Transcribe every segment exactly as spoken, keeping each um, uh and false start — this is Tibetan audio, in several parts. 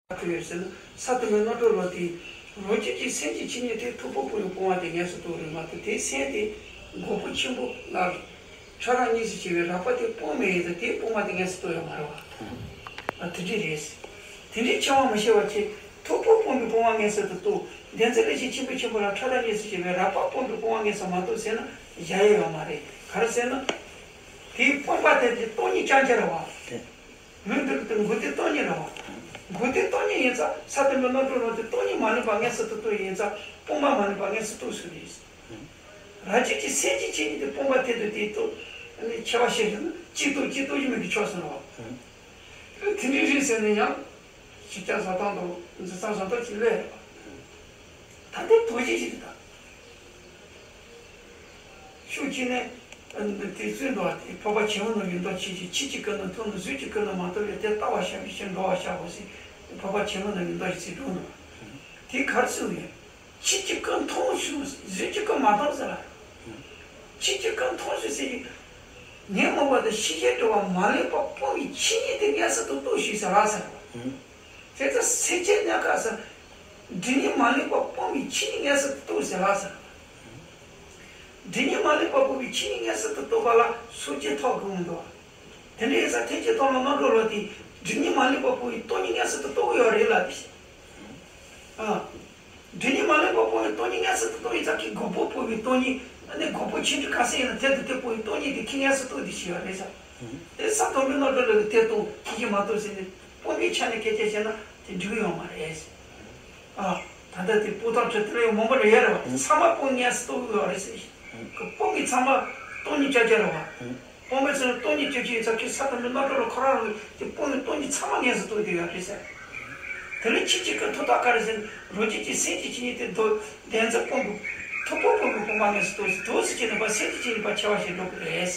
ཐུབ་ཡོད་ཟེར་ན། ས་དུ་མའི་རྣམ་གྲོལ་ལོ་དེ། རང་རྒྱུད་ཀྱི་སེམས་ཀྱི་ཆོས་ཉིད་དེ་ཐོར་བུ་སྤུངས་པའི་སྤོང་བ་དེ་ངེས་སུ་རྟོགས་རེད་མ་གཏོགས། དེའི་སེམས་དེ་འགོག་པ་ཆེན་པོ་ལ་ཕྲ་རགས་གཉིས་སུ་ཕྱེ་བའི་རགས་པ་དེ་སྤོང་མི་ཡིན་ཙང་། དེའི་སྤོང་བ་དེ་ངེས་སུ་རྟོགས་ཡོད་མ་རེད་བ། ཨ། དེ་འདྲ་རེད། དེ་འདྲའི་ཕྱེ་བ་མི་ཕྱེ་བ་བྱས། ཐོར་བུ་སྤུངས་པའི་སྤོང་བ་ངེས་སུ་རྟོགས། འདི་ཚོ་ལས་ཀྱང་ཆེན་པོ་ཆེན་པོ་ལ་ཕྲ་རགས་གཉིས་སུ་ཕྱེ་བའི་རགས་པ་སྤོང་པའི་སྤོང་བ་ངེས་སུ་མ་རྟོགས་ཟེར་ན་བཞག་ཡས་ཡོད་མ་རེད། ག་རེ་ཟེར་ན། དེའི་སྤོང་པ་དེ་དེ་སྟོང་ཉིད་རྐྱང་རྐྱང་རེད་བ། ལུས་འདི་ལ་དེ་འགོག་བདེན་སྟོང་ཉིད་རེད་བ། འགོག་བདེན་སྟོང་ཉིད་ཡིན་ཙང་། ས་དུ་མའི་རྣམ་གྲོལ་ལོ་དེ་སྟོང་ཉིད་མ་ལུས་པ་ངེས་སུ་རྟོགས་ཡིན་ཙང་། སྤོང་པ་མ་ལུས་པ་ངེས་སུ་རྟོགས་ཟེར་རེད། རང་རྒྱུད་ཀྱི་སེམས་ཀྱི་ཆོས་ཉིད་དེ་སྤོང་པ་དེ་དང་དེ་རྟོགས། ཨ་ནི་ཕྱེ་བ་ཕྱེ་བཞིན་གཅིག་རྟོགས་གཅིག་རྟོགས་ཀྱི་མིན་གྱི་ཕྱོགས་སུ་རེད་བ། དེ་འདྲའི་རེད་ཟེར་ནས་ཡང་ཞིབ་ཆ་བཟོ་སྟངས་དང་འཛིན་སྟངས་བཟོ་སྟངས་ཀྱི་ལས་རེད་བ། ད་ལྟའི་དོན་གཞི་ཞིག་རེད་ད། ཤུགས་ཀྱིས་ནི། ཨ་ནི་དེ་བཙུན་འགྲོ་བ་དེ་འཕགས་པ་ཆེན་པོ་རྣམས་ཀྱི་མདོ་ཆེ་ཆེ། ཕྱིས་ཀྱི་སྐབས་ན་མཐོང་ནས། གཟུགས་ཀྱི་སྐབས་ན་མ་མཐོང་བས། དེ་ལྟ་བར་བྱ་བའི་ཕྱིར་འགྲོ་བར་བྱའོ་ཟེར། འཕགས་པ་ཆེན་པོ་རྣམས་ཀྱི་མདོ་ཞིག་ཚིག་འགྲོ་འདུག་དེ་ག་རེ་གསུངས་ཡོད། ཕྱིས་ཀྱི་སྐབས་མཐོང་ཞིང་གཟུགས་ཀྱི་སྐབས་མ་མཐོང་ཟེར་ལ། ཕྱིས་ཀྱི་སྐབས་མཐོང་ཞིང་ཟེར་གྱི། ཉོན་མོངས་པ་དང་ཤེས་བྱའི་སྒྲིབ་པ་མ་ལུས་པ་སྤོང་བའི་ཆོས་ཉིད་དེ་ངེས་སུ་དུ་རྟོགས་ཤིག་ཟེར་ལ་ཟེར། དེ་ལྟར་སེམས་ཅན་གནས་སྐབས་སུ། སྒྲིབ་གཉིས་མ་ལུས་པ་སྤོང་བའི་ཆོས་ཉིད་ངེས་སུ་དུ་རྟོགས་ཟེར་ལ་ཟེར། སྒྲིབ་གཉིས་མ་ལུས་པ་སྤོང་བའི་ཆོས་ཉིད་ངེས་སུ་དུ་རྟོགས་པ་ལ་སོ་སྐྱེ་ཐོབ་དགོས་མི་འདུག་དེ་འདྲ་ཡིན་ཙང་ཐེག་ཆེན་ཐོག་མའི་རྣམ་གྲོལ་ལོ་དེ། སྒྲིབ་གཉིས་མ་ལུས་པ་སྤོང་བའི་སྟོང་ཉིད་ངེས་སུ་དུ་རྟོགས་ཡོད་རེད་ལ་དེ། ཨ། སྒྲིབ་གཉིས་མ་ལུས་པ་སྤོང་བའི་སྟོང་ཉིད་ངེས་སུ་དུ་རྟོགས་ཡིན་ཙང་། ཁྱེད་འགོག་པ་སྤོང་བའི་སྟོང་ཉིད། ཨ་ནི་འགོག་པ་ཆེ་འབྲིང་ག་ཚད་ཡིན་ན་དེ་དང་དེ་སྤོང་བའི་སྟོང་ཉིད་དེ་ཁྱེད་ངེས་སུ་རྟོགས་དེ་ཤེས་པ་རེད་ཟེར། དེ་ས་དུ་མའི་རྣམ་གྲོལ་ལོ་གིས་དེ་སྟོང་ཁྱེད་ཀྱིས་མ་རྟོགས་ཟེར་ནས། སྤོང་བའི་ཆ་ནས་སྐད་ཆ་བཤད་ན་དེ་འགྲིག་ཡོད་མ་རེད་ཟེར། ཨ། ད་ལྟ་དེ་སྤོང་ཐབས་བྱ་དེ་ལ་ཡང་མང་པོ་རེ་ཡོད་རེད་བ། ཚང་མ་སྤོང་ངེས་སུ་རྟོགས་ཡོད་རེད་ཟེར། ཁོ་སྤོང་གི་ཚང་མ་སྟོང་ཉིད་ཅག་ཅག་རེད་བ། སྤོང་བའི་ཚུལ་སྟོང་ཉིད་ཅག་ཅག་ཡིན་ཙང་། ཁྱེད་ས་དུ་མའི་རྣམ་གྲོལ་ལོ་ཁོ་རང་རང་གིས་དེ་སྤོང་བའི་སྟོང་ཉིད་ཚང་མ་ངེས་སུ་རྟོགས་བསྡད་ཡོད་རེད་ཟེར། དེ་ལས་ཕྱིས་ཀྱི་སྐབས་མཐོ་ཐག་ག་རེ་ཟེར་ན། རང་རྒྱུད་ཀྱི་སེམས་ཀྱི་ཆོས་ཉིད་དེ་མདོ་བདེན་རྫུན་སྤོང་བའི་ཐོར་བུ་སྤོང་བའི་སྤོང་བ་ངེས་སུ་རྟོགས་ཟེར། དུས་སུ་བྱས་ནས་པ་སེམས་ཀྱི་ཆོས་ཉིད་པ་ཕྱེ་བ་ཞིག་འགྲོ་གི་རེད།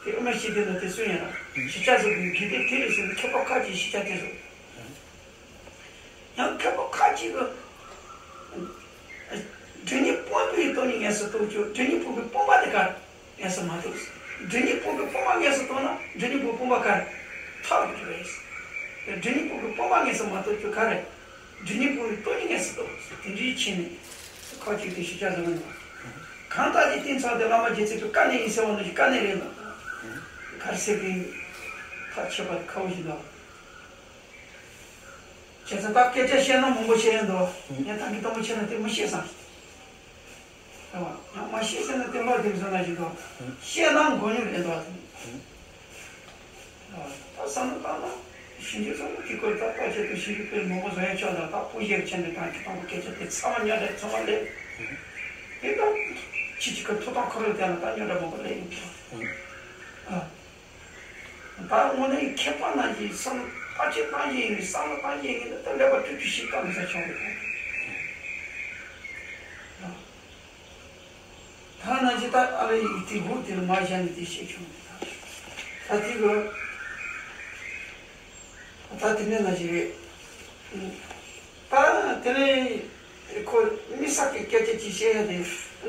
དེ་དབུ་མའི་ཤེས་བདེ་ན་དེ་གསུངས་ཡོད་ལ། ཞིབ་ཆ་བཟོ་དགོས་དགེ་ལྡན་དེ་རེད་ཟེར་ནས་མཁས་པ་ཁ་ཅིག་ཞིབ་ཆ་དེ་བཟོ། ཡང་མཁས་པ་ཁ་ཅིག་གིས། སྒྲིབ་གཉིས་སྤོང་པའི་སྟོང་ཉིད་ངེས་སུ་རྟོགས་ཀྱང་། སྒྲིབ་གཉིས་སྤོང་པའི་སྤོང་བ་དེ་ག་རེ་ངེས་སུ་མ་རྟོགས། སྒྲིབ་གཉིས་སྤོང་པའི་སྤོང་བ་ངེས་སུ་རྟོགས་ན། སྒྲིབ་གཉིས་སྤོང་པའི་སྤོང་བ་ག་རེ་ཐོབ་ཀྱི་རེད། སྒྲིབ་གཉིས་སྤོང་པའི་སྤོང་བ་ངེས་སུ་མ་རྟོགས་ཀྱང་ག་རེ། སྒྲིབ་གཉིས་སྤོང་བའི་སྟོང་ཉིད་ངེས་སུ་རྟོགས། དེ་འདྲའི་ཆ་ནས་ཁ་ཅིག་དེ་ཞིབ་ཆ་བཟོ་གི་འདུག་གང་ལྟར་གྱི་རྟེན་ཚང་དེ་བླ་མ་རྗེ་བཙུན་པའི་དཀའ་གནད་ཡིན་ཟེར་བ་ནང་བཞིན་དཀའ་གནད་རེད་འདུག་ག་རེ་ཟེར་གི་ཡིན། ཐག་ཆོད་པ་ཁག་པོ་ཞིག་འདུག་བྱས་ཙང་ད་སྐད་ཆ་བཤད་ན་མང་པོ་བཤད་ཡོད་འདུག་ངས་ད་གིན་དང་པོ་བྱས་ན་དེ་མི་བཤད་བསམ། རེད་བ། ཡང་མ་བཤད་ཟེར་ན་དེ་ལོག་དེ་བཟོ་ན་ཞིག་འདུག་བཤད་ན་མགོ་རྙོག་རེད་འདུག་ད་བསམ་བློ་བཏང་ན་ཞིབ་འཇུག་བསམ་བློ་དེ་སྐོར་ད་ལྟ་ཆེད་དུ་ཞིབ་འཇུག་དཔེ་མང་པོ་བཟོ་ཡ་ཆོག་ད། ད་སྤུ་གཞས་ཆེན་པོའི་དང་གི་དང་པོ་སྐད་ཆ་དེ་ཚང་མ་ཉོ་འདྲ་ཚང་མ་ལས། དེ་ད་ཕྱི་ཕྱི་ཁ་ཐོ་ཐང་ཁོ་རང་དེ་ལ་ད་ཉོ་འདྲ་མང་པོ་ལས་ཡིན་གྱི། ཨ། ད་དངོས་གནས་མཁས་པ་རྣམས་ཀྱིས་བསམ་བློ་བཏང་ཆེད་བཏང་ཆེད་ཡིན་གྱི། བསམ་བློ་བཏང་ཆེད་ཡིན་གྱི། ད་ཀླད་པ་དཀྲུག་དཀྲུག་ཞིག་བཏང་མི་ས་ཆོག་གི། ད་ནང་བཞིན་ད་ཨ་ལེ་ཡིག་དེ་འུ་དེ་ལ་མ་བཞག་ནས་དེ་བཤད་བྱུང་། ད་དེ་གི་ད་དེ་ནས་ནང་བཞིན་རེད། ད་དེ་ནས་ཁོ་དམིགས་བསལ་གྱི་སྐད་ཆ་ཅིག་བཤད་ཡ་དེ། ཨ་ནི་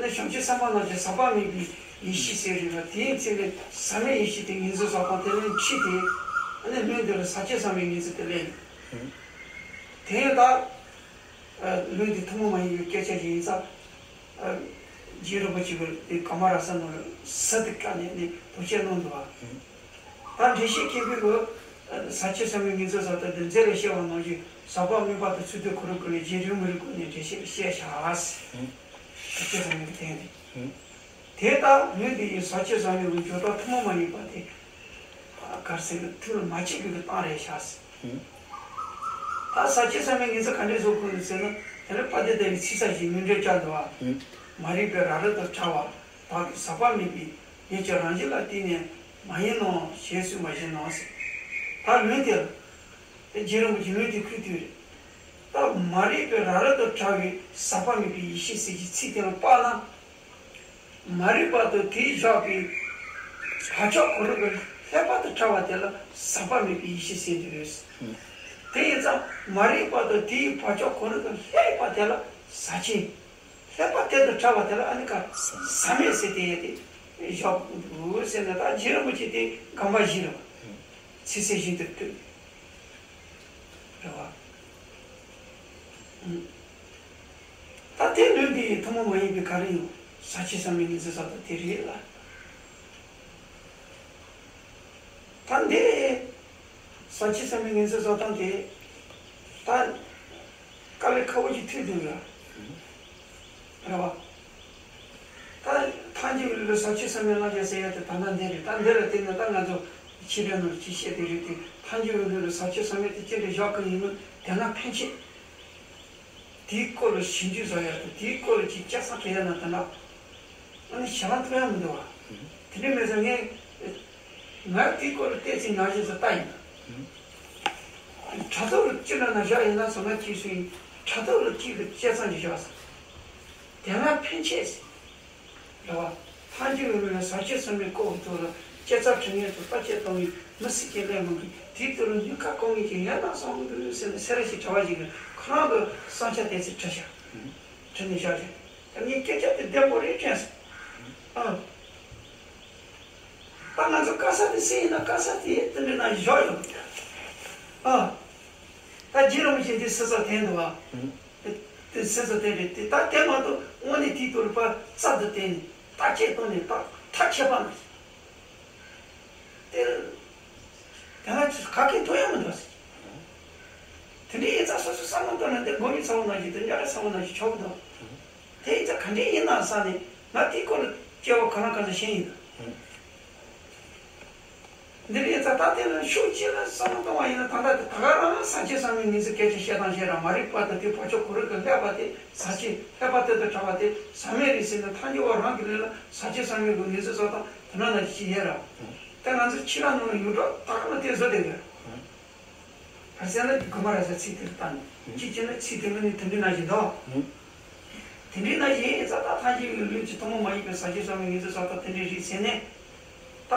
བྱང་ཆུབ་སེམས་དཔའ་རྣམས་ཀྱིས་ཟག་པ་མེད་པའི་ཡེ་ཤེས་ཟེར་རེད་བ། དེའི་ཚེ་ནས་ཟག་མེད་ཡེ་ཤེས་དེ་ངེས་འཛིན་བཟོ་སྟངས་དེ་ལས་འཁྲུལ་ཏེ། ཨ་ནི་ལུང་འདི་ལ་ཟག་བཅས་ཟག་མེད་ངེས་འཛིན་དེ་ལས། དེ་ཡང་ད། ལུང་འདི་ཐུན་མོང་མ་ཡིན་པའི་སྐད་ཆ་ཞིག་ཡིན་ཙང་། རྗེ་རིན་པོ་ཆེ་གིས་དེ་ཀ་མ་ར་ས་ནང་ལ་ཟིལ་དུ་བཀལ་ནས་ནི་དོགས་དཔྱད་གནང་འདུག་བ། ད་འགྲེལ་བཤད་མཁན་པོས་ཟག་བཅས་ཟག་མེད་ངེས་འཛིན་བཟོ་སྟངས་དེ་མཛད་པའི་བཤད་པ་ནང་བཞིན་ཟག་པ་མེད་པ་དང་ཚུལ་དེ་གོ་རིམ་ཀུན་ལས་རྗེ་རིན་པོ་ཆེ་ཀུན་ནས་འགྲེལ་བཤད་བཤད་བཞག་ཟག་བཅས་ཟག་མེད་ཀྱི་སྟེང་དེ། དེ་ལྟར་ལུང་འདི་ཡི་ཟག་བཅས་ཟག་མེད་ཀྱི་འཇོག་ལྡོག་ཐུན་མོང་མ་ཡིན་པ་དེ། གར་སེང་གི་ཐུགས་ལ་མ་སྐྱེས་པའི་གི་གཏམ་རེད་ཤག་ཟེར། ད་ཟག་བཅས་ཟག་མེད་ངེས་འཛིན་ག་འདྲས་བཟོ་དགོས་ནི་ཟེར་ན། དེ་ལ་དཔལ་ལྡན་ཟླ་བའི་ཚིག་གསལ་ཞིག་མིང་འགྲོས་བསྐྱར་འདུག་བ། མ་རིག་པའི་ར་རི་དང་བྲལ་བ་དག་གི་ཟག་པ་མེད་པའི་ཡིད་ཀྱི་རང་བཞིན་ལ་བརྟེན་ནས་མ་ཡིན་ནོ་ཞེས་གསུངས་པ་བཞིན་ནོ་ཟེར། ད་ལུང་དེ་ལ་རྗེ་རིན་པོ་ཆེ་ལུང་དེ་ཁུར་དུས་རེད། ད་མ་རིག་པའི་ར་རི་དང་བྲལ་བའི་ཟག་པ་མེད་པའི་ཡེ་ཤེས་ཟེར་གྱི་ཚིག་དེ་ལ་དཔག་ན། མ་རིག་པ་དང་དེས་བཞག་པའི་བག་ཆགས་གོ་རིམ་གྱིས་བསླད་པ་དང་བྲལ་བ་དེ་ལ་ཟག་པ་མེད་པའི་ཡེ་ཤེས་ཟེར་གྱི་ཡོད། དེ་ཡིན་ཙང་མ་རིག་པ་དང་དེའི་བག་ཆགས་གོ་རིམ་གྱིས་བསླད་པ་དེ་ལ་ཟག་བཅས། བསླད་པ་དེ་དང་བྲལ་བ་དེ་ལ་ཨ་ནི་ཀ་ཟག་མེད་ཟེར་དེ་ཡ་དེ་བཞག་འདུག་ཟེར་ན། ད་རྗེ་རིན་པོ་ཆེ་དེ་དགོངས་པ་བཞི་རེད་བ། ཚིག་གསལ་བཞིན་དུ་ལྟོས། རེད་བ། ཨུམ། ད་དེ་ལུས་པའི་ཐུན་མོང་མ་ཡིན་པའི་ག་རེ་ཡོད། ཟག་བཅས་ཟག་མེད་ངེས་འཛིན་བཟོ་ལྟ་དེ་རེད་ལ། ད་འདི་ཟག་བཅས་ཟག་མེད་ངེས་འཛིན་བཟོ་སྟངས་དེ་ད་དཀའ་ལས་ཁག་པོ་ཅིག་ཐུག་འདུག་ཡ། རེད་བ། ད་ཐལ་འགྱུར་བའི་ལུས་ལ་ཟག་བཅས་ཟག་མེད་རྣམ་གཞག་ཟེར་ཡ་དེ་ད་ལྟ་འདི་རེད། ད་འདི་ལ་བརྟེན་ནས་ད་ང་ཚོ་ཕྱི་རོལ་ནང་ཅིག་བཤད་དེ་རེད་དེ། ཐལ་འགྱུར་བའི་ལུས་ལ་ཟག་བཅས་ཟག་མེད་དེ་ཅི་འདྲ་བཞག་གི་ཡིན་མིན་དེ་སྔ་ཕན་ཆད། དེའི་སྐོར་ལ་ཞིབ་འཇུག་བཟོ་ཡ་དང་དེའི་སྐོར་ལ་ཅིག་སྐྱེ་ས་གལ་ཡ་ན་དེ་འདྲ། ཨ་ནི་ཞེ་དྲག་ཐུབ་ཡ་མི་འདུག་བ། དེ་འདྲ་མེད་ཙང་ངས་ང་དེའི་སྐོར་ལ་བལྟས་ཚེ་ཉག་བཞིན་དུ་ལྟ་ཡིན། དྲ་ཐོག་ལ་ཅི་འདྲ་ན་བཞག་ཡིན་ན་སོ་ང་ཅིག་སུ་ཡིན། དྲ་ཐོག་ལ་ཅིག་གི་བཅད་ཙམ་ཅིག་བཞག་ས། དེ་སྔ་ཕན་ཆད་ཟེར། རེད་བ། ཐལ་འགྱུར་བའི་ལུས་ལ་ཟག་བཅས་ཟག་མེད་སྐོར་བ་ཚོ་ལ་དཔྱད་རྩོམ་འབྲི་མཁན་ཚོ་བརྟག་དཔྱད་གཏོང་མཁན་མི་སྲིད་ཀྱི་ལས་མང་གི་དེའི་ཐོག་ལ་ནུས་ཁ་གང་ངེས་ཀྱི་ཡོད་ན་བསམ་གི་འདུག་ཟེར་ནས་སེ་ར་བྱེས་གྲྭ་བ་ཞིག་གིས་ཁོ་རང་གི་བསམ་འཆར་དེ་ཚོ་བྲིས་ཤག་བྲིས་ནས་བཞག་ཤག་ད་ངས་སྐད་ཆ་དེ་བདེན་པོ་རེད་དྲན་སོང་། ཨ། ད་ང་ཚོ་དཀའ་ས་དེ་སེ་ཡིན་ན་དཀའ་ས་དེ་དེ་འདྲ་ན་བཞག་ཡོད། ཨ། ད་རྗེ་རིན་པོ་ཆེ་འདི་སེ་ས་དེ་འདུག་ཨ། དེ་སེ་ས་དེ་རེད་དེ། ད་དེ་མ་གཏོགས་དངོས་གནས་དེའི་ཐོག་ལ་ཕར་རྩལ་དུ་བཏོན་ནས་བརྟག་དཔྱད་གཏོང་ནས་ད་ཐག་ཆད་པ་ན། དེ་དེ་ང་ཚོ་ག་གེ་ཐོན་ཡ་མི་འདུག་ཟེར། དེ་འདྲ་ཡིན་ཙང་སོ་སོ་བསམ་བློ་གཏོང་ན་དེ་མགོ་མི་ཚ་བོ་ནང་བཞིན་དེ་འཇའ་རིས་ཚ་བོ་ནང་བཞིན་ཆོག་གི་འདུག་དེ་ཡིན་ཙང་ག་འདྲ་ཡིན་ན་བསམ་ནས་ང་དེའི་སྐོར་ལ་སྐྱེ་བ་གང་ལ་གང་འཚམ་ཤེས་ཡིན་ད། འདི་ལས་ཙང་ད་དེ་ལ་ཤུགས་ཆེ་ལ་བསམ་བློ་གཏོང་བ་ཡིན་ན་ད་ལྟ་དེ་ད་ག་རང་ཟག་བཅས་ཟག་མེད་ངེས་འཛིན་སྐད་ཆ་བཤད་སྟངས་བཤད་ར། མ་རིག་པ་དང་དེ་བག་ཆགས་གོ་རིམ་གྱི་བསླད་པ་དེ་ཟག་བཅས། བསླད་པ་དེ་དང་བྲལ་བ་དེ་ཟག་མེད་རེད་ཟེར་ནས་ཐལ་འགྱུར་བ་རང་གི་ལུས་ལ་ཟག་བཅས་ཟག་མེད་ཀྱི་ངེས་འཛིན་བཟོ་སྟངས་དེ་འདྲ་ན་ཅི་ཡོད་ར། ད་ང་ཚོ་ཕྱི་རབས་ནང་ལ་ཡོངས་གྲགས་ད་ག་ལ་དེ་བཟོ་བསྡད་ཡོད། བར་སེང་ལ་གི་གོ་མ་ར་ས་ཚིག་དེར་བཏང་ནས་ཅི་བྱས་ན་ཚིག་དེ་ལ་ནི་དེ་འདྲ་ན་བཞིན་དོ། དེ་འདྲའི་ན་གཞན་ཡིན་ཙང་ད་ཐལ་འགྱུར་བའི་ལུས་ཀྱི་ཐུན་མོང་མ་ཡིན་པའི་ཟག་བཅས་ཟག་མེད་ངེས་འཛིན་བཟོ་སྟངས་དེ་འདྲའི་རིགས་ཟེར་ནས། ད་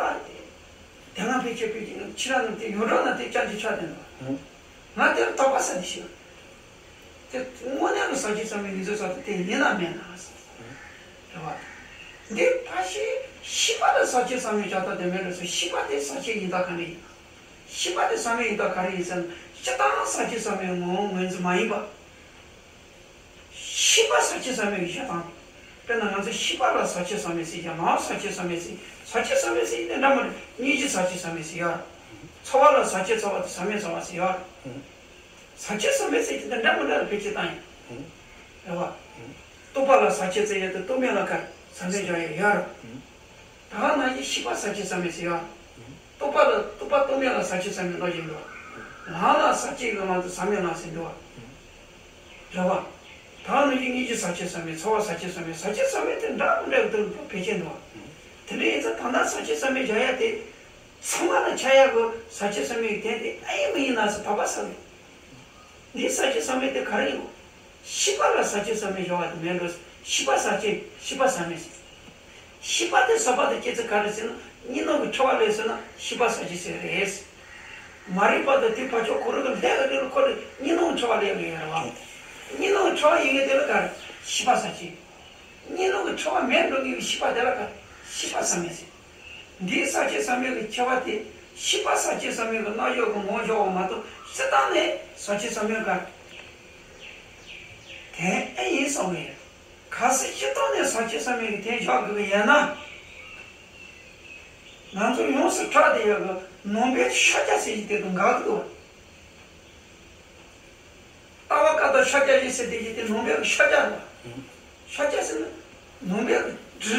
དེ་སྔ་ཕལ་ཆེར་ཕལ་ཆེར་ཕྱི་རབས་ནང་དེ་ཡོངས་གྲགས་ན་དེ་ཅང་ཅིག་ཆགས་བསྡད་འདུག་ང་དེར་དོགས་པ་ཟ་ནས་ཤི། དེ་དངོས་གནས་ལ་ཟག་བཅས་ཟག་མེད་ངེས་འཛིན་བཟོ་སྟངས་དེ་ཡིན་ན་མེད་ན་ཟེར། རེད་བ། འདི་ཕལ་ཆེར་ཤེས་པ་ལ་ཟག་བཅས་ཟག་མེད་བྱ་སྟངས་དེ་མེད་རེད་ཟེར། ཤེས་པ་དེ་ཟག་བཅས་ཡིན་དག་ག་འདྲ་ཡིན། ཤེས་པ་དེ་ཟག་མེད་ཡིན་དག་ག་རེ་ཡིན་ཟེར་ན། སྤྱིར་བཏང་ཟག་བཅས་ཟག་མེད་ངོ་བོ་ངོས་འཛིན་མ་ཡིན་པ། ཤེས་པ་ཟག་བཅས་ཟག་མེད་ཀྱི་བྱེད་སྟངས། དཔེར་ན་ང་ཚོ་ཤེས་པ་ལ་ཟག་བཅས་ཟག་མེད་ཟེར་ཀྱང་ལམ་ཟག་བཅས་ཟག་མེད་ཟེར། ཟག་བཅས་ཟག་མེད་ཟེར་ཡིན་ན་འདྲ་མི་འདྲ། སྙིང་རྗེ་ཟག་བཅས་ཟག་མེད་ཟེར་ཡོད་རེད། ཚོར་བ་ལ་ཟག་བཅས་ཚོར་བ་དང་ཟག་མེད་ཚོར་བ་ཟེར་ཡོད་རེད། ཟག་བཅས་ཟག་མེད་ཟེར་གྱི་འདི་འདྲ་མི་འདྲ་ལ་བེད་སྤྱོད་བཏང་ཡོད། རེད་བ། རྟོག་པ་ལ་ཟག་བཅས་ཟེར་ཡོད་དེ་རྟོག་མེད་ལ་ག་རེ་ཟག་མེད་སྦྱར་ཡོད་ཡོད་རེད། ད་ག་ནང་བཞིན་ཤེས་པ་ཟག་བཅས་ཟག་མེད་ཟེར་ཡོད། རྟོག་པ་ལ་རྟོག་པ་རྟོག་མེད་ལ་ཟག་བཅས་ཟག་མེད་ལབ་བཞིན་དུ། ལམ་ལ་ཟག་བཅས་ཀྱི་ལམ་དུ་ཟག་མེད་ལམ་ཟེར་འདུག་བ། རེད་བ། ད་ག་ནང་བཞིན་སྙིང་རྗེ་ཟག་བཅས་ཟག་མེད། ཚོར་བ་ཟག་བཅས་ཟག་མེད། ཟག་བཅས་ཟག་མེད་དེ་འདྲ་མི་འདྲ་གི་དོན་དུ་བེད་སྤྱོད་འདུག་བ། དེ་འདྲ་ཡིན་ཙང་ད་ལྟ་ཟག་བཅས་ཟག་མེད་སྦྱར་ཡ་དེ། ཚང་མ་ལ་ཆགས་ཡག་གི་ཟག་བཅས་ཟག་མེད་ཀྱི་དོན་དེ་ཨེ་ཡིན་མི་ཡིན་ན་ཟེར་དོགས་པ་ཟ་གི། འདིའི་ཟག་བཅས་ཟག་མེད་དེ་ག་རེ་ཡིན། ཤེས་པ་ལ་ཟག་བཅས་ཟག་མེད་སྦྱར་བ་དེ་མེད་འགྲོ། ཤེས་པ་ཟག་བཅས་ཤེས་པ་ཟག་མེད་ཟེར། ཤེས་པ་དེ་ཟག་པ་དང་སྐྱེ་ཚུལ་ག་རེ་ཟེར་ན་གཉིས་སྣང་གི་འཁྲུལ་བ་ལས་ཟེར་ན་ཤེས་པ་ཟག་བཅས་ཟེར་རེད། མ་རིག་པ་དང་དེའི་བག་ཆགས་གོ་རིམ་གྱི་བསླད་པ་དེ་ལ་ཁོ་ལ་གཉིས་སྣང་གི་འཁྲུལ་བ་སླེབས་ཡོད་རེད་བ། གཉིས་སྣང་གི་འཁྲུལ་བ་ཡིན་མཁན་དེ་ལ་ག་རེ་ཤེས་པ་ཟག་བཅས། གཉིས་སྣང་གི་འཁྲུལ་བ་མེད་འགྲོ་ངེས་པའི་ཤེས་པ་དེ་ལ་ག་རེ་ཤེས་པ་ཟག་མེད་ཟེར། འདིའི་ཟག་བཅས་ཟག་མེད་ཀྱི་ཁྱད་པར་དེ་ཤེས་པ་ཟག་བཅས་ཟག་མེད་ཀྱི་རྣམ་གཞག་གི་ངོ་བོ་འཇོག་པ་མ་གཏོགས་སྤྱིར་བཏང་ནས་ཟག་བཅས་ཟག་མེད་ཀྱི་དོན་ཨེ་ཡིན་བསམ་གྱི་ཡོད། གལ་སྲིད་སྤྱིར་བཏང་ནས་ཟག་བཅས་ཟག་མེད་ཀྱི་དོན་འཇོག་དགོས་ཀྱི་ཡོད་ན། ང་ཚོ་ཡོངས་སུ་གྲགས་བསྡད་ཡོད་ཀྱི་ནང་པའི་ཤཱཀྱ་ཟེར་གྱི་དེ་དང་འགལ་གྱི་འདུག་ལྟ་བ་བཀའ་བརྡ་ཤཱཀྱ་ཡིན་ཟེར་དེ་ཡིན་ཏེ་ནང་པའི་ཤཱཀྱ་རེད། ཤཱཀྱ་ཟེར་ན་ནང་པའི་འདི་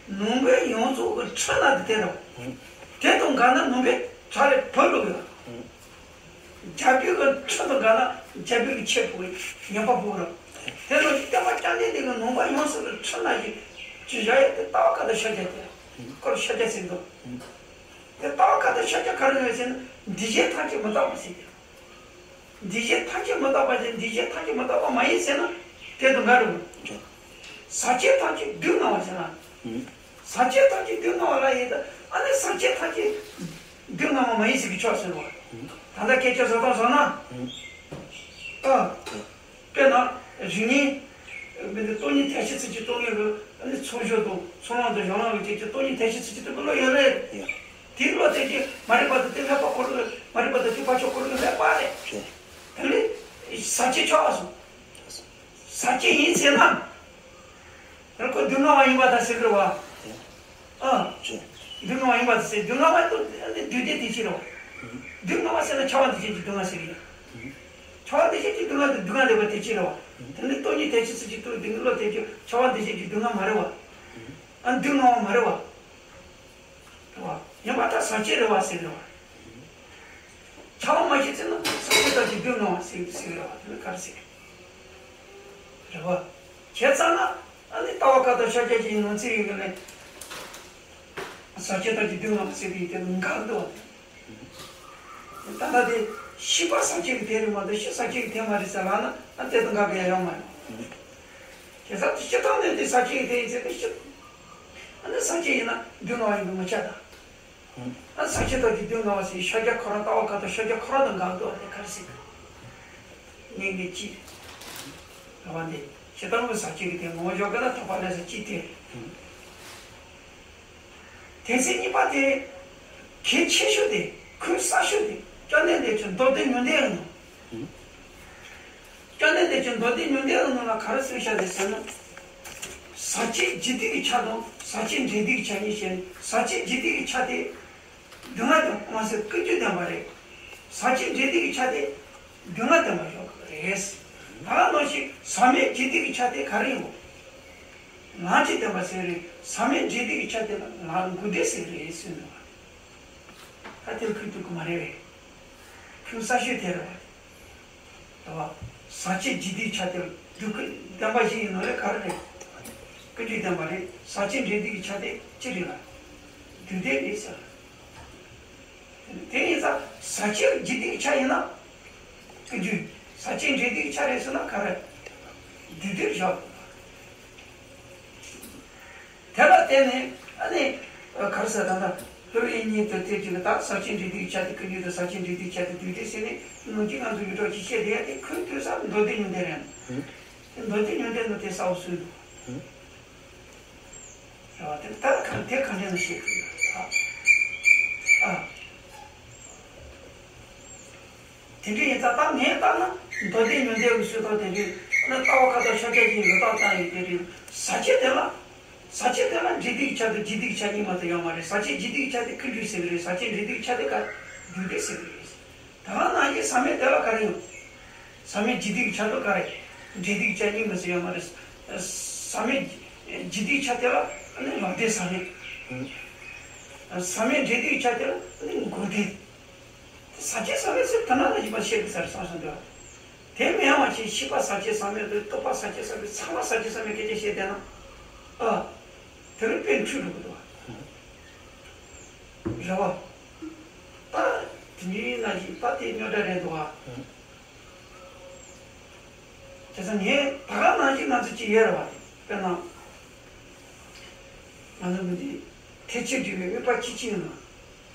ནང་པའི་ཡོངས་རྫོགས་ཀྱི་ཁྲིམས་ལ་དེ་དེ་རེད། དེ་དང་འགལ་ན་ནང་པའི་གྲལ་ལས་བུད་འགྲོ་གི་རེད། རྒྱལ་པོའི་གི་ཁྲིམས་དང་འགལ་ན་རྒྱལ་པོའི་གི་ཆས་ཕོག་གི་ཉེས་པ་ཕོག་གི་རེད། དེ་ལ་བསྟན་པ་བཅོམ་ལྡན་འདས་ཀྱི་ནང་པ་ཡོངས་སུ་གི་ཁྲིམས་ལ་ཞིག་ཅི་བཞག་ཡོད་དེ་ལྟ་བ་བཀའ་བརྡ་ཤཱཀྱ་དེ་རེད། ཁོ་ལ་ཤཱཀྱ་ཟེར་འདུག་དེ་ལྟ་བ་བཀའ་བརྡ་ཤཱཀྱ་ག་རེ་ཡོད་ཟེར་ན་འདུས་བྱས་ཐམས་ཅད་མི་རྟག་པ་ཟེར་གི་རེད། འདུས་བྱས་ཐམས་ཅད་མི་རྟག་པ་དེ་འདུས་བྱས་ཐམས་ཅད་མི་རྟག་པ་མ་ཡིན་ཟེར་ན་དེ་དང་འགལ་རེད། ཟག་བཅས་ཐམས་ཅད་སྡུག་བསྔལ་བ་ཟེར་ན། ཟག་བཅས་ཐམས་ཅད་སྡུག་བསྔལ་བ་ལ་ཡིན་ད། ཨ་ནི་ཟག་བཅས་ཐམས་ཅད་སྡུག་བསྔལ་བ་མ་ཡིན་ཟེར་གི་ཆོག་ཟེར་བ། ད་ལྟ་སྐད་ཆ་བཟོ་སྟངས་བཟོ་ན། ཨ། དཔེར་ན། རིགས་ངན། མི་འདི་སྟོང་ཉིད་ཐེག་ཆེན་ཚུལ་གྱི་སྟོང་ཉིད་ལུགས་ཨ་ནི་ཚོགས་སྦྱོར་དང་ཚོགས་ལམ་དང་གཞུང་ལམ་གྱི་སྟེང་གི་སྟོང་ཉིད་ཐེག་ཆེན་ཚུལ་གྱི་སྟོང་པའི་བློ་ཡོད་རེད། དེའི་བློ་དེ་གི་མ་རིག་པ་དང་དེ་བསླད་པ་ཁོ་རང་གི་མ་རིག་པ་དང་དེ་བག་ཆགས་ཁོ་རང་གི་བསླད་པ་རེད། ཟག་བཅས་ཆགས་པ་སོང་། ཟག་བཅས་ཡིན་ཟེར་ན། ད་ཁོ་སྡུག་བསྔལ་བ་ཡིན་པ་དང་ཟེར་གི་རེད་བ། ཨ། སྡུག་བསྔལ་བ་ཡིན་པ་དང་ཟེར། སྡུག་བསྔལ་བ་དེ་འདུས་ཏེ་དེ་ཕྱིར་རོ། སྡུག་བསྔལ་བ་ཟེར་ན་ཆགས་པ་འདུས་བྱས་ཀྱི་སྡུག་བསྔལ་ཟེར་གི་ཡིན། ཆགས་པ་འདུས་བྱས་ཀྱི་སྡུག་བསྔལ་དེ་སྡུག་བསྔལ་ལས་པ་དེ་ཕྱིར་རོ། དེ་ནི་སྟོང་ཉིད་དེ་ཕྱིར་སུ་ཅིག་སྟོང་སྡུག་བསྔལ་བློ་དེ་ཕྱིར་ཆགས་པ་འདུས་བྱས་ཀྱི་སྡུག་བསྔལ་མ་རེད་བ། ཨ། སྡུག་བསྔལ་བ་མ་རེད་བ། རེད་བ། ཡིན་པ་ད་ཟག་བཅས་རེད་བ་ཟེར་གི་རེད་བ། ཆགས་པ་མ་སྐྱེས་ཚེ་ན་ཟག་བཅས་དག་གི་སྡུག་བསྔལ་བ་ཟེར་ཟེར་གི་རེད་བ། དེ་ནི་ག་རེ་ཟེར། རེད་བ། བྱས་ཙང་ན་ཨ་ནི་ལྟ་བ་བཀའ་ལྟར་ཕྱག་རྒྱ་ཆེན་ནང་ཚིག་ཡིན་གི་ལས། ཟག་བཅས་དག་གི་སྡུག་བསྔལ་བ་ཟེར་གི་ཡིན་དེ་ནི་འགལ་འདུག་བ། ད་ལྟ་དེ་ཤེས་པ་ཟག་བཅས་ཀྱི་དོན་རེད་མ་གཏོགས་ཤེས་ཟག་བཅས་ཀྱི་དོན་མ་རེད་ཟེར་ལབ་ན་ཨ་དེ་དང་འགལ་གི་ཡ་ཡོད་མ་རེད། བྱས་ཙང་དེ་སྤྱིར་བཏང་ནས་དེ་ཟག་བཅས་ཀྱི་དོན་ཡིན་ཟེར་ཏེ་ཤེས། ཨ་ནི་ཟག་བཅས་ཡིན་ན་སྡུག་བསྔལ་བ་ཡིན་པས་མི་ཁྱབ་ད། ཨ། ཟག་བཅས་དག་གི་སྡུག་བསྔལ་བ་ཟེར་ཕྱག་རྒྱ་ཁོ་རང་ལྟ་བ་བཀའ་ལྟར་ཕྱག་རྒྱ་ཁོ་རང་དང་འགལ་འདུག་བ། དེ་ག་རེ་ཟེར་གི། ངེས་ངེས་ཀྱིས། རེད་བ། འདི་ཇི་ལྟ་བུ་ཟག་བཅས་ཀྱི་དེ་ངོ་བོ་འཇོག་གི་ན་ཐོབ་པ་ལས་ཟག་བཅས་དེ། དོན་ཚན་གཉིས་པ་དེ་གལ་ཆེ་ཤོས་དེ་ཁུངས་གསར་ཤོས་དེ་སྐྱབས་གནས་བདེ་ཆེན་མདོ་སྡེ་ཉུང་འདས་ཡིན་ནོ། སྐྱབས་གནས་བདེ་ཆེན་མདོ་སྡེ་ཉུང་འདས་ཀྱི་ནང་ལ་ག་རེ་གསུངས་བཞག་ཟེར་ན། ཟག་བཅས་འཇིག་ལྡོག་གི་ཆ་དང་ཟག་བཅས་འབྲས་རུལ་གྱི་ཆ་གཉིས་བཤད་ནས། ཟག་བཅས་འཇིག་ལྡོག་གི་ཆ་དེ་སྡུག་བསྔལ་དང་མ་ཟད་ཀུན་འབྱུང་བདེན་པ་རེད། ཟག་བཅས་འབྲས་རུལ་གྱི་ཆ་དེ་སྡུག་བསྔལ་བདེན་པ་འཇོག་གི་རེད། ད་ག་ནང་བཞིན་ཟག་མེད་འཇིག་ལྡོག་གི་ཆ་དེ་ག་རེ་ཡིན་པོ། ལམ་གྱི་བདེན་པ་ཟེར་རེད། ཟག་མེད་འབྲས་རུལ་གྱི་ཆ་དེ་ལ་ལམ་འགོག་བདེན་ཟེར་རེད་གསུངས་འདུག་བ། ད་དེར་ཁུལ་ཐུག་གི་མ་རེད་བས། ཁུལ་གསར་ཤོས་དེ་རེད་བ། རེད་བ། ཟག་བཅས་འཇིག་ལྡོག་ཆ་དེར་སྡུག་ཀུན་བདེན་པ་བཞི་ཡིན་ནོ་ལས་ག་རེ་རེད། ཀུན་འབྱུང་བདེན་པ་རེད། ཟག་བཅས་འབྲས་རུལ་གྱི་ཆ་དེ་ཅི་རེད་ལ། སྡུག་བདེན་རེད་ཟེར། དེ་ཡིན་ཙང་ཟག་བཅས་འཇིག་ལྡོག་ཆ་ཡིན་ན། ཀུན་འབྱུང་། ཟག་བཅས་འབྲས་རུལ་ཆ་རེད་ཟེར་ན་ག་རེ། སྡུག་བདེན་བཞག་དེ་ལ་བརྟེན་ནས་ཨ་ནི། ག་རེ་ཟེར་ད་ལྟ་སློབ་དཔོན་ཉིད་དུ་ཐེག་གཅིག་གི་ད་ཟག་བཅས་འབྲས་རུལ་ཆ་དེ་ཀུན་འབྱུང་དང་ཟག་བཅས་འབྲས་རུལ་ཆ་དེ་སྡུག་བདེན་ཟེར་ནས་ནང་གི་ང་ཚོ་ཡུལ་གྲོགས་ཀྱིས་བཤད་བསྡད་ཡ་དེ་ཁོས་དུས་སང་མདོ་སྡེ་ཉུང་འདས་རེད། དེ་མདོ་སྡེ་ཉུང་འདས་ནང་དེ་གསལ་བོ་གསུངས་འདུག་རེད་བ། དེ་ལྟར་གང་དེ་གང་འདྲ་ན་ཤེས་དགོས་ཡོད་ཨ། ཨ། དེ་འདྲ་ཡིན་ཙང་ད་ངས་བལྟས་ན་མདོ་སྡེ་ཉུང་འདས་ཀྱི་སྲོལ་ཐོག་དེ་འདྲའི་ཨ་ནི་ལྟ་བ་བཀའ་ལྟར་ཕྱག་རྒྱ་ཆེན་ཡོད་སྟངས་ཙམ་ཡིན་དེ་རེད། ཟག་བཅས་དེ་ལ། ཟག་བཅས་དེ་ལ་འབྲས་རུལ་གྱི་ཆ་དང་འཇིག་ལྡོག་གི་ཆ་གཉིས་མ་གཏོགས་ཡོད་མ་རེད། ཟག་བཅས་འཇིག་ལྡོག་གི་ཆ་དེ་ཀུན་འབྱུང་ཟེར་གི་རེད། ཟག་བཅས་འབྲས་རུལ་གྱི་ཆ་དེ་ག་སྡུག་བདེན་ཟེར་གི་རེད། ད་ག་ནང་བཞིན་ཟག་མེད་དེ་ལ་ག་རེ་ཡོད། ཟག་མེད་འཇིག་ལྡོག་གི་ཆ་དང་ག་རེ། འབྲས་རུལ་གྱི་ཆ་གཉིས་མ་གཏོགས་ཡོད་མ་རེད། ཟག་མེད་འཇིག་ལྡོག་གི་ཆ་དེ་ལ་ནི་ལམ་བདེན་ཟག་མེད། ཟག་མེད་འབྲས་རུལ་གྱི་ཆ་དེ་ལ་ནི་འགོག་བདེན། ཟག་བཅས་ཟག་མེད་ཟེར་དེ་ན་ལ་བཞི་པ་བཤད་དགོས་ས་རེད་བསམ་སོང་འདུག་དེ་མིན་པ་ཅིག་ཤེས་པ་ཟག་བཅས་ཟག་མེད་དང་རྟོག་པ་ཟག་བཅས་ཟག་མེད་ཚང་མ་ཟག་བཅས་ཟག་མེད་སྐད་ཆ་བཤད་བསྡད་ན། ཨ། དེ་རུ་དཔེ་འཁྲུལ་འགྲོ་གི་འདུག་བ། རེད་བ། ད་དེ་འདྲའི་ནང་བཞིན་ད་དེ་རྙོག་དྲ་རེད་འདུག་བ། བྱས་ཙང་ངས་ད་ག་ནང་བཞིན་ང་ཚོ་ཅིག་ཡོད་རེད་བ། དཔེར་ན། ང་ཚོ་མི་འདི་ཐེག་ཆེན་སྒྲུབ་པའི་དམིགས་པ་ཅི་ཅི་ཡིན་ན།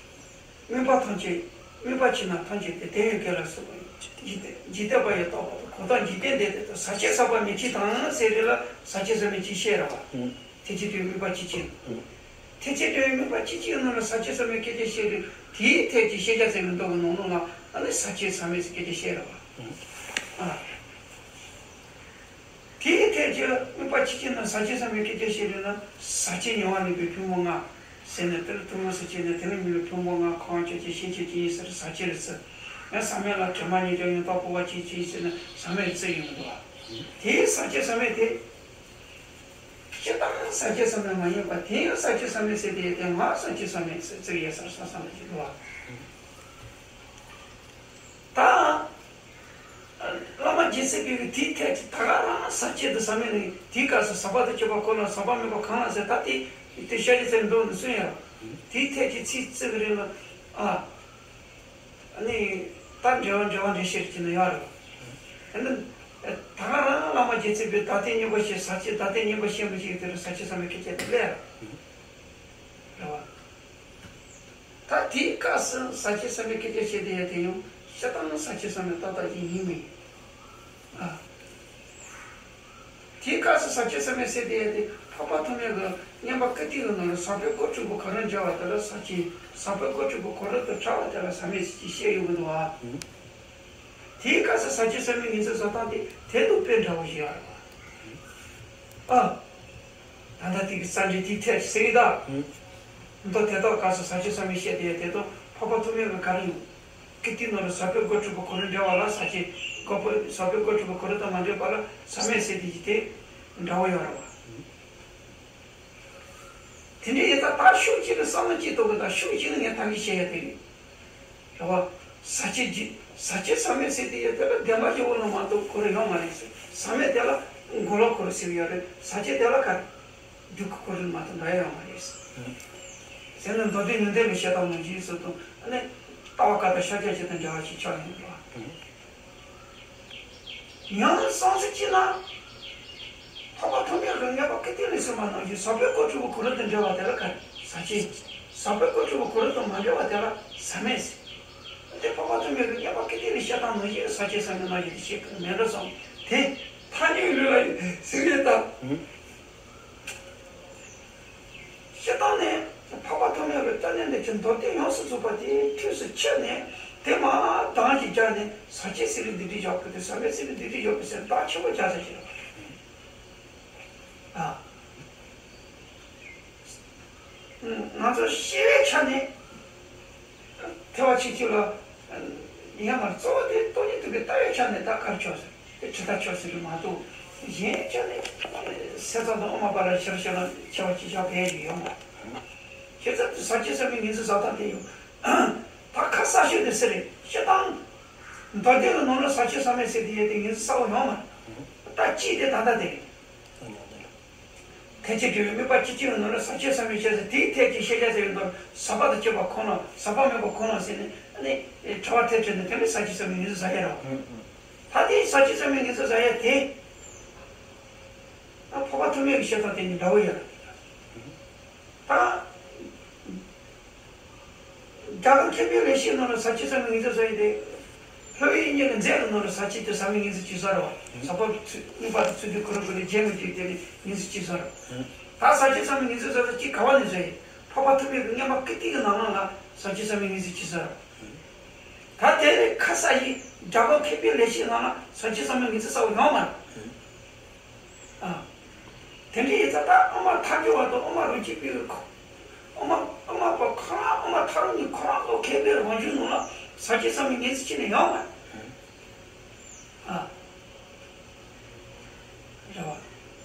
དམིགས་པ་ཐམས་ཅད་དམིགས་པ་ཆེ་ན་ཐམས་ཅད་དེ་དོན་ཡོད་དགེ་ལ་སོགས་པ་ཡིན། འཇིག་རྟེན་འཇིག་རྟེན་པ་ཡི་རྟོག་པ་དང་གང་དག་འཇིག་རྟེན་འདས་དེ་དང་ཟག་བཅས་ཟག་པ་མེད་ཅིག་དང་ཟེར་རེད་ལ་ཟག་བཅས་ཟག་མེད་ཅིག་བཤད་རེད་བ། ཐེག་ཆེན་སྒྲུབ་པའི་དམིགས་པ་ཅི་ཅི་ཡིན། ཐེག་ཆེན་སྒྲུབ་པའི་དམིགས་པ་ཅི་ཅི་ཡིན་ན་ལ་ཟག་བཅས་ཟག་མེད་སྐད་ཆ་བཤད་རེད། དེའི་ཐད་ཀྱི་ཤེས་བྱ་ཟེར་བའི་མདོ་གི་ནང་ལོགས་ལ་ཨ་ནི་ཟག་བཅས་ཟག་མེད་ཟེར་སྐད་ཆ་བཤད་རེད་བ། ཨ། དེའི་ཐད་ཀྱི་དམིགས་པ་ཅི་ཅི་ན་ཟག་བཅས་ཟག་མེད་སྐད་ཆ་བཤད་རེད་ན་ཟག་བཅས་མྱོང་བ་ལེན་པའི་ཕུང་པོ་ལྔ་ཟེར་ནས་དེར་ཐུན་མོང་ཟག་བཅས་ནས་དེ་ལ་མྱོང་བའི་ཕུང་པོ་ལྔ་ཁམས་བཅོ་བརྒྱད་ཤེས་བྱའི་སྐྱེ་མཆེད་ཟེར་ཟག་བཅས་རེད་ཟེར། ཡང་ཟག་མེད་ལ་དྲི་མ་མྱོང་བྱ་ཡང་དག་ཕོ་བ་གཅིག་གཅིག་ཟེར་ན་ཟག་མེད་རེད་ཟེར་ཡོང་གི་འདུག་བ། དེའི་ཟག་བཅས་ཟག་མེད་དེ། སྤྱིར་བཏང་ཟག་བཅས་ཟག་མེད་མ་ཡིན་པ་དེ་ཡང་ཟག་བཅས་ཟག་མེད་ཟེར་དེ་དེ་ཡང་ཟག་བཅས་ཟག་མེད་ཟེར་ཟེར་ཡས་ཟེར་ས་ས་ལ་ཅིག་འདུག་བ། ད། བླ་མ་རྗེ་བཙུན་པས་དེའི་ཐད་ཀྱི་ད་ག་རང་ཟག་བཅས་དང་ཟག་མེད་ནི་དེའི་སྐབས་སུ་ཟག་པ་དང་སྤྱོད་པ་ཁོ་ན་ཟག་པ་མེད་པ་གང་ལ་ཟེར་ད་དེ་དེ་ཤཱཀྱ་ཐུབ་པའི་མདོ་ནས་གསུངས་ཡོད། དེའི་ཐད་ཀྱི་ཚིག་བརྩི་གི་རེད་ལ་ཨ། ཨ་ནི་ད་འགྲེལ་བ་འགྲེལ་བ་འགྲེལ་བཤད་ཀྱི་ནི་ཡོད་རེད། དེ་ནི་ད་ག་རང་བླ་མ་རྗེ་བཙུན་པས་ད་ལྟའི་སྙོམས་པར་ཞེན་ཟག་བཅས་ད་ལྟའི་སྙོམས་པར་ཞེན་པ་ཞིག་དེ་རུ་ཟག་བཅས་ཟག་མེད་སྐད་ཆ་དེ་སླེབས་རེད་བ། ད་དེའི་སྐབས་སུ་ཟག་བཅས་ཟག་མེད་སྐད་ཆ་བཤད་བསྡད་ཡ་དེ་ཡང་སྤྱིར་བཏང་ཟག་བཅས་ཟག་མེད་ཏག་ཏག་ཅིག་ཡིན་མིན། ཨ། དེའི་སྐབས་སུ་ཟག་བཅས་ཟག་མེད་ཟེར་བསྡད་ཡ་དེ་འཕགས་པ་ཐོགས་མེད་ཀྱི་མངོན་པ་ཀིརྟི་གི་ནང་ལ་ཟག་པའི་སྒོ་དྲུག་པོ་ག་རེ་འབྱེད་པ་དེ་ལ་ཟག་བཅས། ཟག་པའི་སྒོ་དྲུག་པོ་ག་རེ་དང་བྲལ་བ་དེ་ལ་ཟག་མེད་ཟེར་གྱིས་བཤད་ཡོང་གི་འདུག་བ། དེའི་སྐབས་སུ་ཟག་བཅས་ཟག་མེད་ངེས་འཛིན་བཟོ་སྟངས་དེ་དེ་དང་དཔེ་འདྲ་བོ་ཞིག་ཡོད་རེད་བ། ཨ། ད་ལྟ་དེ་གི་རྩ་འགྲེལ་དེའི་ཐད་ཟེར་གི་ད། ཨུ། མདོ་དེ་དག་སྐབས་སུ་ཟག་བཅས་ཟག་མེད་བཤད་དེ་ཡོད་དེ་དང་འཕགས་པ་ཐོགས་མེད་ཀྱི་ག་རེ་ཡིན། ཀི་ཏི་ནོར་ཟག་པོའི་སྒོ་འཁྲུལ་པ་གོ་རིམ་འདྲ་བ་ལ་ཟག་བཅས་སྒོ་པོ་ཟག་པོའི་སྒོ་འཁྲུལ་པ་གོ་རིམ་དང་མ་འདྲེས་པ་ལ་ཟག་མེད་ཟེར་དེ་ཡིན་ཏེ། འདྲ་བོ་ཡོད་རེད་བ། དེ་འདྲའི་ཡིན་ཙང་ད་ཤུགས་གཅིག་ལ་བསམ་བློ་གཅིག་གཏོང་གི་ད་ཤུགས་གཅིག་ལ་ངས་ད་གིན་བཤད་ཡ་དེ་རེད། རེད་བ། ཟག་བཅས་ཀྱི་ཟག་བཅས་ཟག་མེད་ཟེར་དེ་ཡོད་དེ་ལ་བདེན་པ་བཞི་པོ་ལ་མ་གཏོགས་གོ་རིམ་ཡོད་མ་རེད་ཟེར། ཟག་མེད་དེ་ལ་མགོ་ལོག་གོ་རིམ་ཟེར་གྱི་ཡོད་རེད། ཟག་བཅས་དེ་ལ་ག་རེ། རྒྱུད་ཀྱི་གོ་རིམ་མ་གཏོགས་འདྲ་ཡ་ཡོད་མ་རེད་ཟེར། ཟེར་ན་མདོ་སྡེ་ནུས་ལྡན་གྱི་བཤད་སྟངས་ནང་བཞིན་ཟེར་དང་ཨ་ནི་ལྟ་བ་བཀའ་ལྟར་ཤཱཀྱ་བཞེད་དང་འབྲེལ་བ་ཞིག་ཆགས་ཡོང་གི་རེད་བ། ཡང་གསང་ཚིག་གཅིག་ན། འཕགས་པ་ཐོགས་མེད་ཀྱིས་མངོན་པ་ཀིརྟི་ལས་གསུངས་པ་ནང་བཞིན་ཟག་པོའི་སྒོ་འཁྲུལ་པ་གོ་རིམ་དང་འབྲེལ་བ་དེ་ལ་ག་རེ་ཟག་བཅས། ཟག་པོའི་སྒོ་འཁྲུལ་པ་གོ་རིམ་དང་མ་འབྲེལ་བ་དེ་ལ་ཟག་མེད་ཟེར། དེ་འཕགས་པ་ཐོགས་མེད་ཀྱིས་མངོན་པ་ཀིརྟི་ལས་བཤད་སྟངས་ནང་བཞིན་ཟག་བཅས་ཟག་མེད་ནང་བཞིན་དུ་བཤད་ཀྱི་མེད་འགྲོ་བསམ། དེ་ཐལ་འགྱུར་ལུགས་ལ་ཟེར་གི་ད། བཤད་སྟངས་ནི། འཕགས་པ་ཐོགས་མེད་ཀྱི་རྩ་ནས་འདི་ཕྱིར་མདོ་སྡེ་ཡོངས་སུ་རྫོགས་པ་དེའི་ཐོས་སུ་ཆུད་ནས་དེ་མ་གདངས་ཀྱིས་སྦྱར་ནས་ཟག་བཅས་ཟེར་བའི་འདི་འདྲའི་བཞག་དགོས་ཏེ་ཟག་མེད་ཟེར་བའི་འདི་འདྲའི་བཞག་དགོས་ཟེར་བརྡ་ཆེན་པོ་སྦྱར་ས་ཞིག་རེད། ཨ། ང་ཚོ་ཤེས་པའི་ཆ་ནས། ཐེག་པ་ཆེ་ཆུང་ལ། ཡིན་ཡང་མ་རེད། གཙོ་བོ་དེ་སྟོང་ཉིད་རྟོགས་པའི་ལྟ་བའི་ཆ་ནས་ད་གར་ཆོག་ཟེར་དེ་ཇི་ལྟར་ཆོག་ཟེར་གི་མ་གཏོགས། གཞན་ཆ་ནས། སེམས་ཙམ་དང་དབུ་མ་པ་ལ་ཕྱིར་ཕྱིར་ལ་ཆེ་བ་ཅིག་བཞག་ཕན་ཞིག་ཡོད་མ་རེད། བྱས་ཙང་དེ་ཟག་བཅས་ཟག་མེད་ངེས་འཛིན་ཟག་སྟངས་དེ་ཡོད། ད་ཁ་གསལ་ཤོས་དེ་སུ་རེད། སྤྱིར་བཏང་། མདོ་སྡེ་གི་ནང་ལ་ཟག་བཅས་ཟག་མེད་ཟེར་དེ་ཡོད་དེ་ངེས་འཛིན་གསལ་བོ་ཡོད་མ་རེད། ད་གཅིག་དེ་ད་ལྟ་དེ་རེད། ཐེག་ཆེན་དྲི་མེད་དམིགས་པ་ཅི་མཆིས་ནོར་ལ་ཟག་བཅས་ཟག་མེད་ཤེས་ཟེར་དེའི་ཐད་ཀྱི་ཤེས་བྱ་ཟེར་བའི་མདོར་ཟག་པ་དང་བཅས་པ་ཁོ་ན་ཟག་པ་མེད་པ་ཁོ་ན་ཟེར་ནས་ནི་བྲལ་བ་ཐལ་བྲལ་ནས་དེ་ནི་ཟག་བཅས་ཟག་མེད་ངེས་འཛིན་ཟ་ཡ་རེད། ད་དེའི་ཟག་བཅས་ཟག་མེད་ངེས་འཛིན་ཟ་ཡ་དེ། ད་འཕགས་པ་ཐོགས་མེད་ཀྱི་བཤད་སྟངས་དེ་ནི་འདྲ་བོ་ཡོད་རེད། ད། རྒྱ་གར་མཁས་པའི་ལེགས་བཤད་ནང་ལ་ཟག་བཅས་ཟག་མེད་ངེས་འཛིན་ཟེར་ཡོད་དེ། ལྷོ་ཡི་གཉིས་ཀྱི་མཛད་ཀྱི་ནང་ལ་ཟག་བཅས་དེ་ཟག་མེད་ངེས་འཛིན་ཅི་ཟེར་བ། ཟག་པ་ཚུ་དམིགས་པ་དང་ཚུལ་འདུས་ཁོ་རང་ཀུན་ལས་རྗེས་མི་འཇུག་དེ་ནི་ངེས་འཛིན་ཅི་ཟེར། ད་ཟག་བཅས་ཟག་མེད་ངེས་འཛིན་ཟེར་ད་ཅི་ག་བ་ནས་ཟེར་ཡོད། འཕགས་པ་ཐོགས་མེད་ཀྱི་མངོན་པ་ཀིརྟི་གི་ནང་ལ་ཟག་བཅས་ཟག་མེད་ངེས་འཛིན་ཅི་ཟེར། ད་དེ་ནི་ཁ་གསལ་ཡིན། རྒྱ་གར་མཁས་པའི་ལེགས་བཤད་ནང་ལ་ཟག་བཅས་ཟག་མེད་ངེས་འཛིན་གསལ་བོ་ཡོད་མ་རེད། ཨ། དེ་འདྲ་ཡིན་ཙང་ད་དབུ་མ་ཐལ་འགྱུར་བ་དང་དབུ་མ་རིགས་གཅིག་པའི་ཁོ། དབུ་མ་དབུ་མ་པ་ཁོ་རང་དབུ་མ་ཐལ་འགྱུར་ཁོ་རང་ཚོ་མཁས་པའི་རང་བྱུང་ནང་ལ་ཟག་བཅས་ཟག་མེད་ངེས་འཛིན་ཅི་ནས་ཡོང་བ། ཨ། རེད་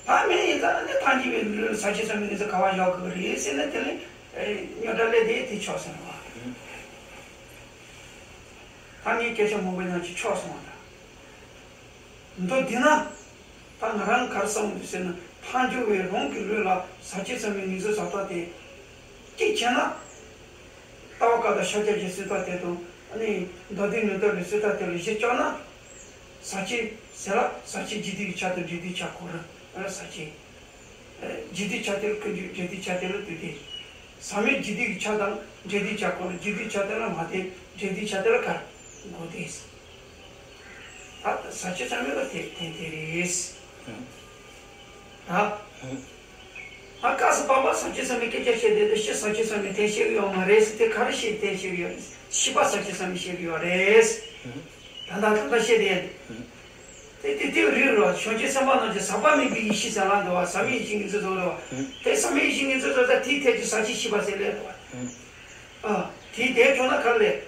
བ། ད་མིན་ཡིན་ཙང་ནི་ཐལ་འགྱུར་བའི་ལུགས་ལ་ཟག་བཅས་ཟག་མེད་ངེས་འཛིན་ག་བ་བཞག་དགོས་ཀྱི་རེད་ཟེར་ན་དེ་ནི་རྙོག་དྲ་སླེབས་དེ་དེ་ཆོག་ཟེར་བ། ད་ངས་སྐད་ཆ་མང་པོ་ཡང་ཅིག་ཆོག་སོང་བ་ད། མདོ་འདི་ན། ད་ང་རང་ག་རེ་བསམ་འདུག་ཟེར་ན་ཐལ་འགྱུར་བའི་རང་གི་ལུགས་ལ་ཟག་བཅས་ཟག་མེད་ངེས་འཛིན་ཟག་སྟངས་དེ། གཅིག་བྱས་ན། ལྟ་བ་བཀའ་དང་ཤཱཀྱ་གི་སྲོལ་ལྟར་དེ་དང་ཨ་ནི་མདོ་སྡེ་ནུས་ལྡན་གྱི་སྲོལ་ལྟར་དེ་ལ་གཞི་བཅག་ན། ཟག་བཅས་ཟེར་ལ་ཟག་བཅས་རྒྱུད་སྡེ་གི་ཆ་དང་འབྲས་རུས་ཆ་གོ་རིམ་ལ་ཟག་བཅས། རྒྱུད་སྡེ་ཆ་དེ་ལ་ཀུན་འབྱུང་འབྲས་རུས་ཆ་དེ་ལ་དུས་སྡེ། ཟག་མེད་རྒྱུད་སྡེ་གི་ཆ་དང་འབྲས་རུས་ཆ་གོ་རིམ་རྒྱུད་སྡེ་ཆ་དེ་ལ་མ་བདེན་འབྲས་རུས་ཆ་དེ་ལ་གར་འགོག་སྡེ། ད་ཟག་བཅས་ཟག་མེད་ལ་དེ་དེ་དེ་རེད། ད། ཨ་སྐབས་སུ་བབ་པ་ཟག་བཅས་ཟག་མེད་སྐད་ཆ་བཤད་དེ་དེ་ཕྱི་ཟག་བཅས་ཟག་མེད་དེ་བཤད་གི་ཡོད་མ་རེད་ཟེར་དེ་ག་རེ་བཤད་དེ་བཤད་གི་ཡོད་རེད། ཤེས་པ་ཟག་བཅས་ཟག་མེད་བཤད་གི་ཡོད་རེད། ད་ལྟ་ད་ལྟ་བཤད་དེ། དེ་དེ་དེ་རིགས་རོ་བྱང་ཆུབ་སེམས་དཔའ་རྣམས་ཀྱིས་ཟག་པ་མེད་པའི་ཡེ་ཤེས་ཟེར་ལ་འདུག་བ། ཟག་མེད་ཡེ་ཤེས་ངེས་འཛིན་བཟོ་འདུག་བ། དེ་ཟག་མེད་ཡེ་ཤེས་ངེས་འཛིན་བཟོ་ད་དེའི་ཐད་ཀྱི་ཟག་བཅས་ཤེས་པ་ཟེར་ལས་འདུག་བ། ཨ། དེའི་དེ་བྱུང་ན་ག་རེ་ལས།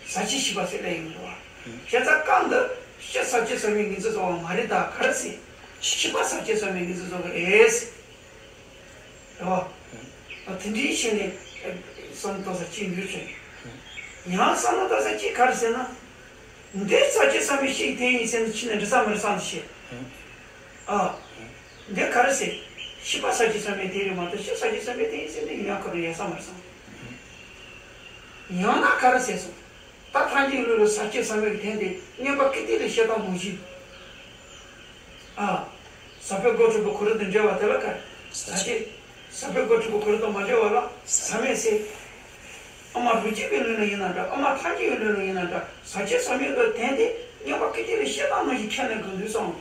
ཟག་བཅས་ཤེས་པ་ཟེར་ལས་ཡིན་འདུག་བ། བྱས་ཙང་སྐབས་འདི་ཕྱི་ཟག་བཅས་ཟག་མེད་ངེས་འཛིན་བཟོ་བ་མ་རེད་ད་ག་རེ་ཟེར། ཤེས་པ་ཟག་བཅས་ཟག་མེད་ངེས་འཛིན་བཟོ་གི་རེད། རེད་བ། ཨ་དེ་འདྲའི་ཤེས་ནས་བསམ་བློ་གཏོང་ས་ཅི་ཡོད་ཚོད། ཡང་བསམ་བློ་གཏོང་ས་ཅི་ག་རེ་ཟེར་ན། འདི་ཟག་བཅས་ཟག་མེད་ཤེས་དེ་ཡིན་ཟེར་ན་ཕྱི་ནས་འདྲི་ས་མི་རེད་བསམ་ཞེས། ཨ། འདི་ག་རེ་ཟེར། ཤེས་པ་ཟག་བཅས་ཟག་མེད་དེ་རེད་མ་གཏོགས་ཕྱི་ཟག་བཅས་ཟག་མེད་དེ་ཡིན་ཟེར་ན་ཡིན་ཡང་ཁོ་རང་ཡལ་ས་མ་རེད་བསམ། ཡང་ན་ག་རེ་ཟེར་སོང་། ད་ཐལ་འགྱུར་ལུགས་ལ་ཟག་བཅས་ཟག་མེད་ཀྱི་དོན་དེ་མངོན་པ་ཀིརྟི་ལས་བཤད་སྟངས་མང་ཞིང་། ཨ། ཟག་པའི་སྒོ་འཁྲུལ་པ་གོ་རིམ་དང་འབྲེལ་བ་དེ་ལ་ག་རེ། ཟག་བཅས། ཟག་པའི་སྒོ་འཁྲུལ་པ་གོ་རིམ་དང་མ་འབྲེལ་བ་ལ་ཟག་མེད་ཟེར། དབུ་མ་རིགས་གཅིག་པའི་ལུགས་ལ་ཡིན་ན་འདྲ་དབུ་མ་ཐལ་འགྱུར་བའི་ལུགས་ལ་ཡིན་ན་འདྲ་ཟག་བཅས་ཟག་མེད་ཀྱི་དོན་དེ་མངོན་པ་ཀིརྟི་ལས་བཤད་སྟངས་མང་ཞིང་ཁས་ལེན་དགོས་འདུག་བསམ།